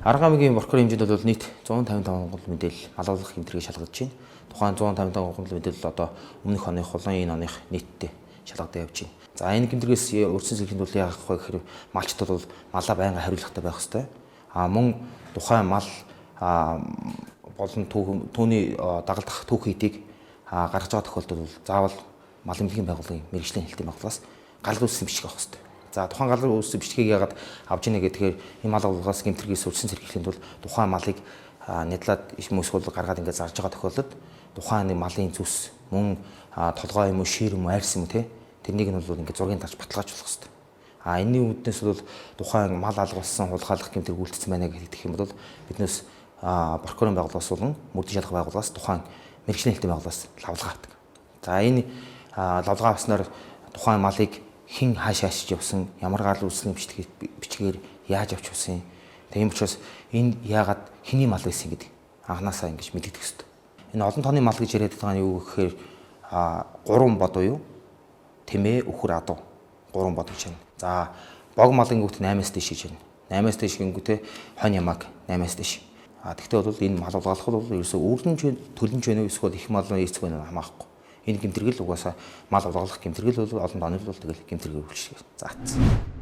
Арга аймгийн прокурорын хэмжээнд бол нийт 155 гол мэдээлэл мал алгах гэмтрийг шалгаж байна. Тухайн 155 гол мэдээлэл одоо өмнөх оных болон энэ оных нийтдээ шалгадаа явж байна. За энэ гэмтрэгээс урьдчилан сэргэхийн тулд яах вэ гэхээр малчид бол малаа байнга хариуцлагатай байх ёстой. А мөн тухайн мал болон түүний дагалдах түүх хийдийг гаргаж байгаа тохиолдолд бол заавал мал эмнэлгийн байгууллагын мэргэжлийн хэлтийн байгууллагаас гарал үүссэн бичиг авах ёстой. За тухайн гарал үүссэн бичгийг яагаад авч ийнэ гэхээр энэ мал алгаас гэмтрэгээс урьдчилан сэргийлэхийн тулд тухайн малыг нядлаад юм эсвэл гаргаад ингээд зарж байгаа тохиолдолд тухайн нэг малын зүс мөн толгой юм уу шир юм уу арьс юм уу те тэрнийг нь бол ингээд зургийн дарж баталгаажуулах ёстой. А энэний үүднээс бол тухайн мал алгуулсан хулгайлах гэмтрэг үлдсэн байна гэх юм бол биднээс прокурорын байгууллагаас болон мөрдөн шалгах байгууллагаас тухайн мэргэжлийн хэлтийн байгууллагаас лавлгаа авдаг. За энэ лавлгаа авснаар тухайн малыг хэн хаашаа ашиж явсан, ямар гарал үүслийн бичгээр яаж авч явсан. Тийм учраас энэ яагаад хэний мал байсан гэдэг анханасаа ингэж мэдэгдэх ёстой. Энэ олон тооны мал гэж яриад байгаа нь юу гэхээр гурван бод буюу тэмээ, үхэр, адуу гурван бод гэж байна. За бог малын гүт 8-аас дээш гэж байна. 8-аас дээш гингүүтээ хонь ямааг 8-аас дээш. А тэгвэл бол энэ мал улгаалах бол ерөөсөө үрдэн төлөнч байна уу эсвэл их мал эцэг байна уу хамаахгүй. Энэ гэмтрэгэл угаасаа мал улгаалах гэмтрэгэл бол олон тооны бол тэгэл гэмтрэг үйлчлэг заасан.